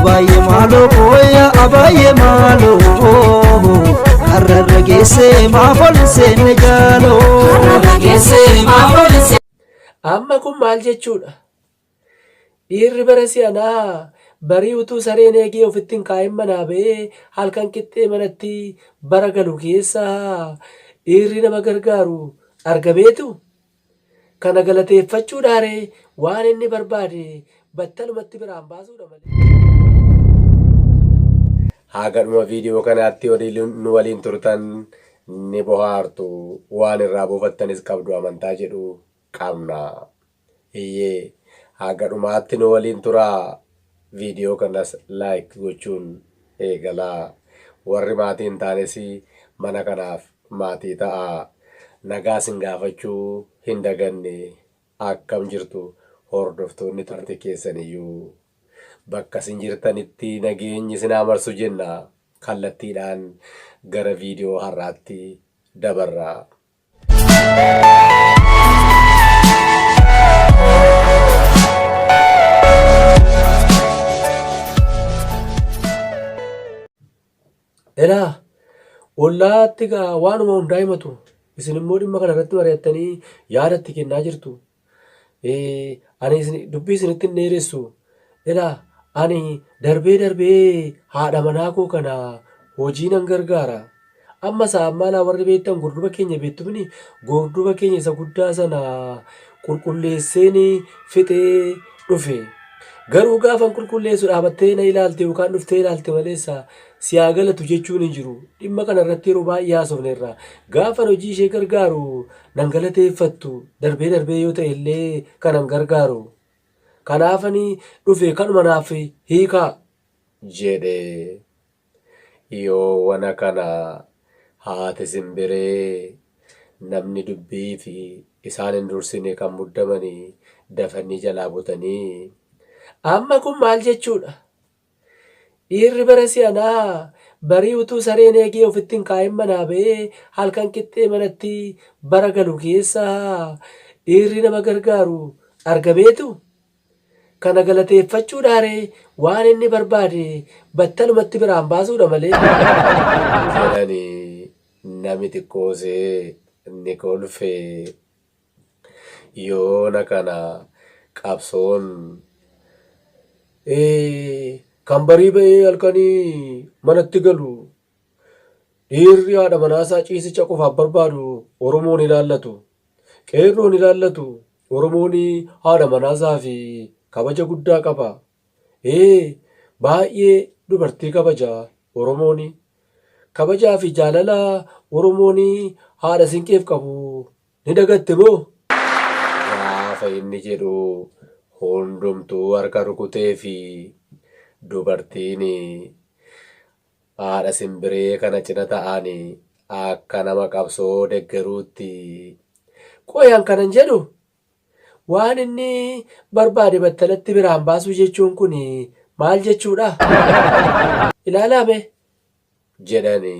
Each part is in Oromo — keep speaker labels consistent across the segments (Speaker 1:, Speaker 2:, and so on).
Speaker 1: Abaayyee maaloo kooyya abaayyee maaloo karrarra geessee maaf ol hin seenne jaaloo. Karrarra geessee
Speaker 2: maaf ol hin seenne.
Speaker 3: Amma kun maal jechuudha? Dhiirri bara si'anaa barii utuu sareen eegee ofitti hin kaa'in manaa ba'ee halkan qixxee manatti bara galu keessa dhiirri nama gargaaru argameetu kana galateeffachuudhaaree waan inni barbaade battalumatti biraan baasuudha malee.
Speaker 4: Haga dhuma viidiyoo kanaatti warri nu waliin turtan ni bohaartu, waan irraa buufattanis qabdu amantaa jedhu qabna. Eeyyee haga dhumaatti nu waliin turaa viidiyoo kanas like gochuun eegalaa. Warri maatii hin taanes mana kanaaf maatii ta'aa. Nagaa isin gaafachuu hin daganne akkam jirtu hordoftoonni turte keessaniyyuu. Bakka isin jirtanitti nageenyi isin haa marsu jenna kallattiidhaan gara viidiyoo har'aatti dabarra.
Speaker 3: Elaa ollaatti gaa waanuma hundaa himatu. Isin immoo dhimma kana irratti mari'attanii yaada itti kennaa jirtu. Ani isin dubbii isinitti hin dheeressu. Elaa ani darbee darbee haadha manaa koo kana hojii nan gargaara. Amma isaa ammaa laa warri beektan gurduba keenya beektumini gurduba keenya isa guddaa sana qulqulleesseen fixee dhufe. Garuu gaafan qulqulleessu dhaabattee na ilaalte yookaan dhuftee ilaalte maleessa si haa galatu jechuun hin jiru. Dhimma kana irratti yeroo baay'ee haasofneerra. Gaafan hojii ishee gargaaru nan galateeffattu darbee darbee yoo ta'e illee kanan gargaaru. Kanaafani dhufe kanuma naaf hiikaa.
Speaker 4: Jedhe. Yoowwana kana haati simbiree namni dubbiifi isaan hin dursine kan muddamani dafanii jalaa butanii.
Speaker 3: Amma kun maal jechuudha? Dhiirri bara si'anaa barii utuu sareen eegee ofitti hin kaa'in manaa ba'ee halkan qixxee manatti bara galu keessa dhiirri nama gargaaru argameetu Kana galateeffachuudhaaree waan inni barbaade battalumatti biraan baasuudha malee.
Speaker 4: Jedhani nami xiqqoosee ni kolfe. Yoona kana qabsoon.
Speaker 3: Ee, kan barii ba'ee halkanii manatti galu dhiirri haadha manaasaa ciisicha qofaaf barbaadu Oromoon ilaallatu. Qeerroon ilaallatu Oromoon haadha manaasaaf kabaja guddaa qaba. Ee baay'ee dubartii kabaja Oromoon. Kabajaa fi jaalala Oromoon haadha siinqeef qabu ni dagatte moo?
Speaker 4: Gaafa inni jedhu hundumtuu harka rukuteefi dubartiin Haadha Simbiree kana cina ta'aani akka nama qabsoo deggeruutti.
Speaker 3: Qoy an kanan jedhu waan inni barbaade battalatti biraan baasuu jechuun kun maal jechuudha? Ilaalaa mee.
Speaker 4: Jedhani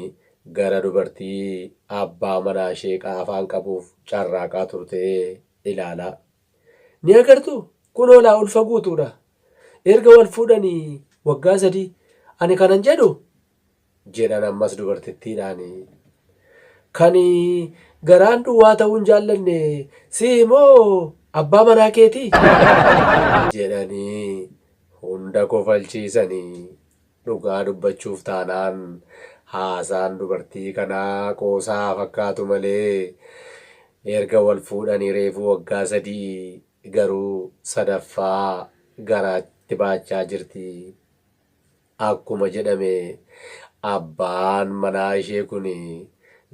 Speaker 4: gara dubartii abbaa manaashee afaan qabuuf carraaqaa turtee ilaalaa.
Speaker 3: Ni agartuu? Kunoo laa ulfa guutuudha. Erga wal fuudhanii waggaa 3. Ani kanan jedhu.
Speaker 4: Jedhan ammas dubartittiidhaan.
Speaker 3: Kan garaan duwwaa ta'uu hin jaallanne si'i moo abbaa manaa keeti?
Speaker 4: Jedhanii hunda kofalchiisani. Dhugaa dubbachuuf taanaan haasaan dubartii kanaa qoosaa haa fakkaatu malee erga wal fuudhanii reefuu waggaa 3 garuu sadaffaa garaatti baachaa jirti. Akkuma jedhame abbaan manaa ishee kun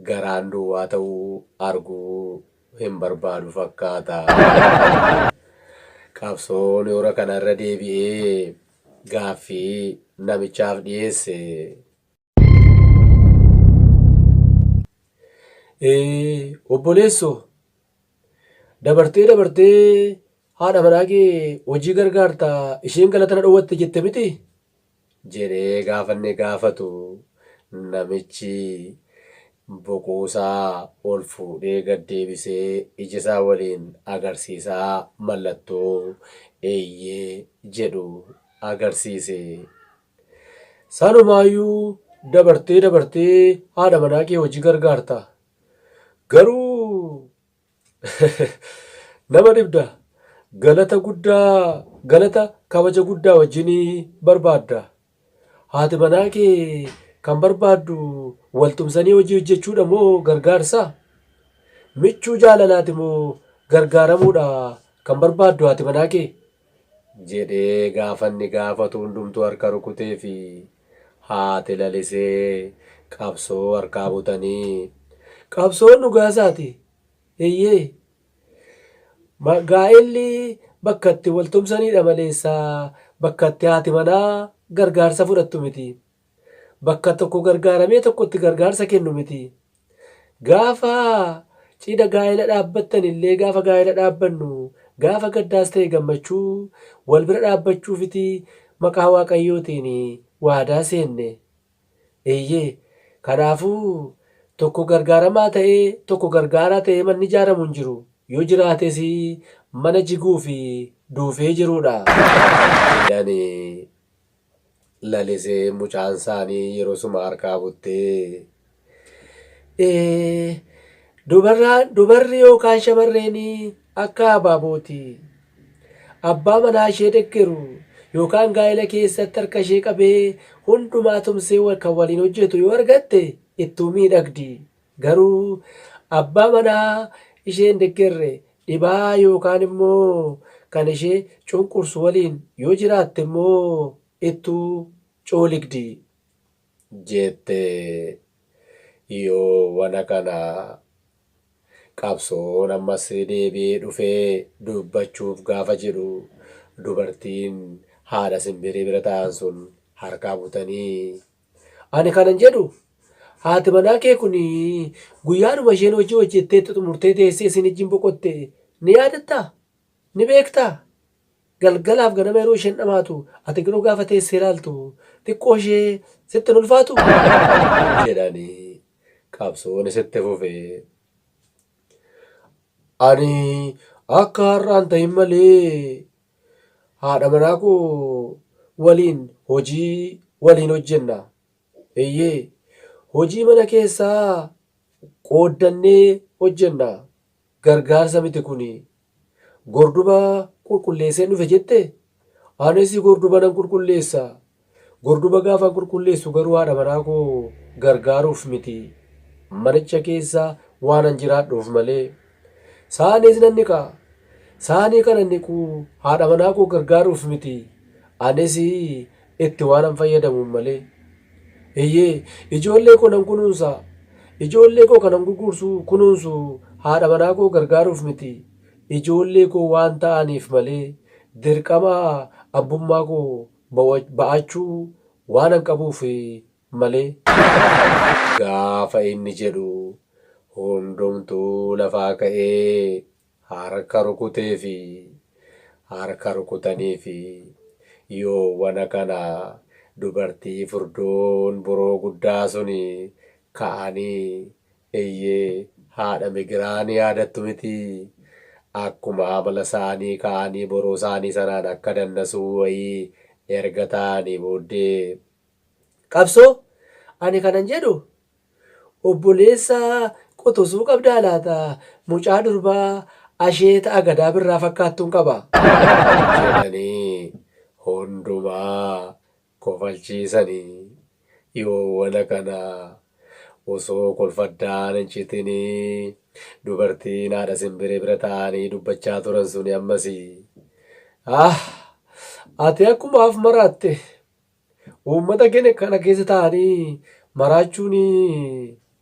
Speaker 4: garaan duwwaa ta'uu arguu hin barbaadu fakkaata. Qabsoon yoora kana irra deebi'ee gaaffii namichaaf dhiyeesse.
Speaker 3: Ee obboleessoo, dabartee dabartee haadha manaa kee hojii gargaarta isheen galata na dhowwatte jette miti?
Speaker 4: Jedhee gaafa inni gaafatu namichi boquusaa ol fuudhee gad deebisee ijasaa waliin agarsiisaa mallattoo eeyyee jedhu agarsiise.
Speaker 3: Sanumaayyuu dabartee dabartee haadha manaa kee hojii gargaarta. Garuu nama dhibda. Galata guddaa galata kabaja guddaa wajjin barbaadda. Haati manaa kee kan barbaaddu waltumsanii hojii hojjechuudha moo gargaarsa? Michuu jaalalaati moo gargaaramuudha kan barbaaddu haati manaa kee?
Speaker 4: Jedhee gaafa inni gaafatu hundumtuu harka rukuteefi haati Lalisee qabsoo harkaa butanii.
Speaker 3: Qabsoon dhugaasaati. Eeyyee. Gaa'elli bakka itti wal tumsaniidha maleessa bakka itti haati manaa gargaarsa fudhattu miti. Bakka tokko gargaaramee tokkotti gargaarsa kennu miti. Gaafa cidha gaa'ela dhaabbattan illee gaafa gaa'ela dhaabbannu gaafa gaddaas ta'e gammachuu wal bira dhaabbachuufiti maqaa Waaqayyootiin waadaa seenne. Eeyyee, kanaafuu tokko gargaaramaa ta'ee tokko gargaaraa ta'ee manni ijaaramu hin jiru. Yoo jiraates mana jiguu fi duufee jiruudha.
Speaker 4: Jedhani Lalisee mucaan isaanii yerosuma harkaa buttee.
Speaker 3: Ee, dubarraan, dubarri yookaan shamarreen akka abaabooti. Abbaa manaa ishee deggeru yookaan gaa'ela keessatti harka ishee qabee hundumaa tumsee kan waliin hojjetu yoo argatte ittuu miidhagdi. Garuu abbaa manaa ishee hin deggerre dhibaa yookaan immoo kan ishee cunqursu waliin yoo jiraatte immoo ittuu cooligdi.
Speaker 4: Jette. Yoowwana kana qabsoon ammas deebi'ee dhufee dubbachuuf gaafa jedhu dubartiin haadha Simbiree bira taa'an sun harkaa butanii.
Speaker 3: Ani kanan jedhu haati manaa kee kun guyyaadhuma isheen hojii hojjettee itti xumurtee teessee isin ijjiin boqotte ni yaadattaa? Ni beektaa? Galgalaaf ganama yeroo isheen dhamaatu ati garuu gaafa teessee ilaaltu xiqqoo ishee sitti hin ulfaatu?
Speaker 4: Jedhanii qabsoonis itti fufe.
Speaker 3: Ani akka har'aan ta'in malee haadha manaa koo waliin hojii waliin hojjenna. Eeyyee, hojii mana keessaa qooddannee hojjenna. Gargaarsa miti kuni. Gorduba qulqulleesseen dhufe jette? Anis gorduba nan qulqulleessa. Gorduba gaafan qulqulleessu garuu haadha manaa koo gargaaruuf miti. Manicha keessa waanan jiraadhuuf malee. Saaniis nan dhiqa. Saanii kanan dhiqu haadha manaa koo gargaaruuf miti. Anis itti waanan fayyadamuuf malee. Eeyyee, ijoollee koo nan kunuunsa. Ijoollee koo kanan gurgursu kunuunsu haadha manaa koo gargaaruuf miti. Ijoollee koo waan ta'aniif malee dirqama abbummaa koo ba'achuu waanan qabuuf malee.
Speaker 4: Gaafa inni jedhu hundumtuu lafaa ka'ee harka rukuteefi. Harka rukutaniifi. Yoowwana kana dubartii furdoon boroo guddaa suni ka'anii eyyee haadha migiraa ni yaadattu mitii? Akkuma amala isaanii ka'anii boroo isaanii sanaan akka dannasuu wayii erga ta'anii booddee.
Speaker 3: Qabsoo, Ani kanan jedhu Obboleessa quxusuu qabdaa laata? Mucaa durbaa asheeta agadaa birraa fakkaattun qaba.
Speaker 4: Jedhanii hundumaa kofalchiisani. Yoowwana kana osoo kolfa addaan hin citinii dubartiin haadha Simbiree bira taa'anii dubbachaa turan suni ammasi,
Speaker 3: Ah! Ati akkumaaf maraatte. Uummata keenya kana keessa taa'anii maraachuun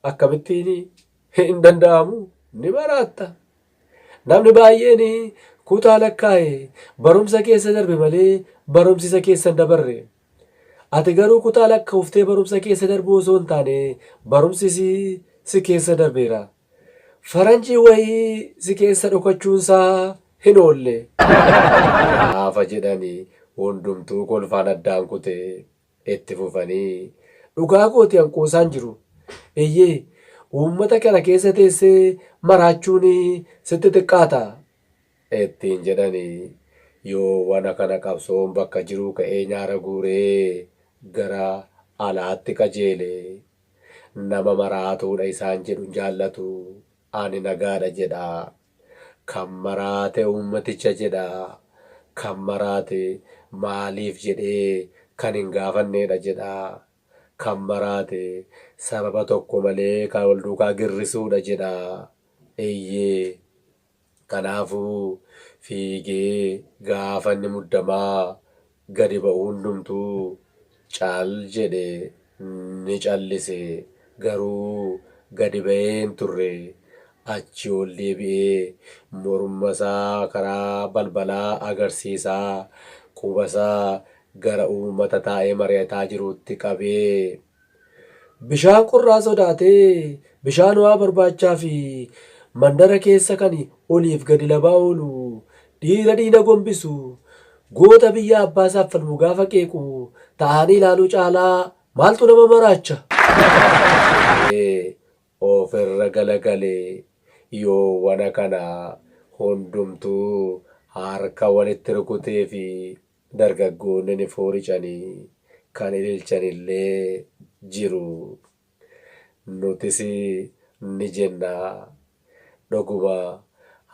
Speaker 3: akkamittiin hin danda'amu? Ni maraatta. Namni baay'een kutaa lakkaa'e barumsa keessa darbe malee barumsi isa keessa hin dabarre. Ati garuu kutaa lakkooftee barumsa keessa darbuu osoo hin taane barumsi si keessa darbeera. Faranjii wayii si keessa dhokachuunsaa hin oolle.
Speaker 4: Gaafa jedhani hundumtuu kolfaan addaan kute. Itti fufanii.
Speaker 3: Dhugaa kooti an qoosaan jiru. Eeyyee, uummata kana keessa teessee maraachuun sitti xiqqaata.
Speaker 4: Ittiin jedhani. Yoowwana kana qabsoon bakka jiruu ka'ee nyaara guuree gara alaatti qajeele. Nama maraatuudha isaan jedhu hin jaallatu. Ani nagaadha jedha. Kan maraate uummaticha jedha. Kan maraate maaliif jedhee kan hin gaafanneedha jedha. Kan maraate sababa tokko malee kan wal duukaa girrisuudha jedha. Eeyyee. Kanaafuu fiigee gaafa inni muddamaa gadi ba'u hundumtuu cal jedhe ni callise. Garuu gadi ba'ee hin turre. Achi ol deebi'ee morma isaa karaa balbalaa agarsiisaa quba isaa gara uummata taa'ee mari'ataa jiruutti qabee Bishaan qorraa sodaatee bishaan ho'aa barbaachaa fi mandara keessa kan oliif gadi labaa oolu dhiira diina gombisu goota biyya abbaasaaf falmu gaafa qeequ taa'anii ilaaluu caalaa maaltu nama maraacha? jedhee ofirra galagale. Yoowwana kana hundumtuu harka walitti rukuteefi dargaggoonni ni fooricani, kan ililchanillee jiru. Nutis ni jenna, dhuguma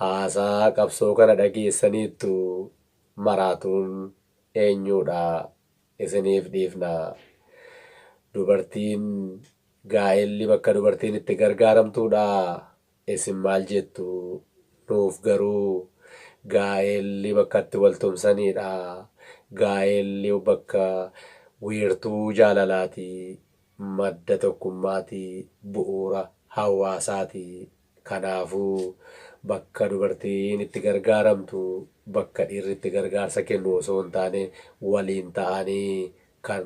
Speaker 4: haasaa qabsoo kana dhageessaniittu, maraatuun eenyuudha isiniif dhiifna. Dubartiin gaa'elli bakka dubartiin itti gargaaramtuudhaa? Isin maal jettu? Nuuf garuu gaa'elli bakka itti wal tumsaniidha. Gaa'elli bakka wiirtuu jaalalaati, madda tokkummaati, bu'uura hawaasaati. Kanaafuu bakka dubartiin itti gargaaramtu, bakka dhiirri itti gargaarsa kennu osoo hin taane waliin ta'anii kan.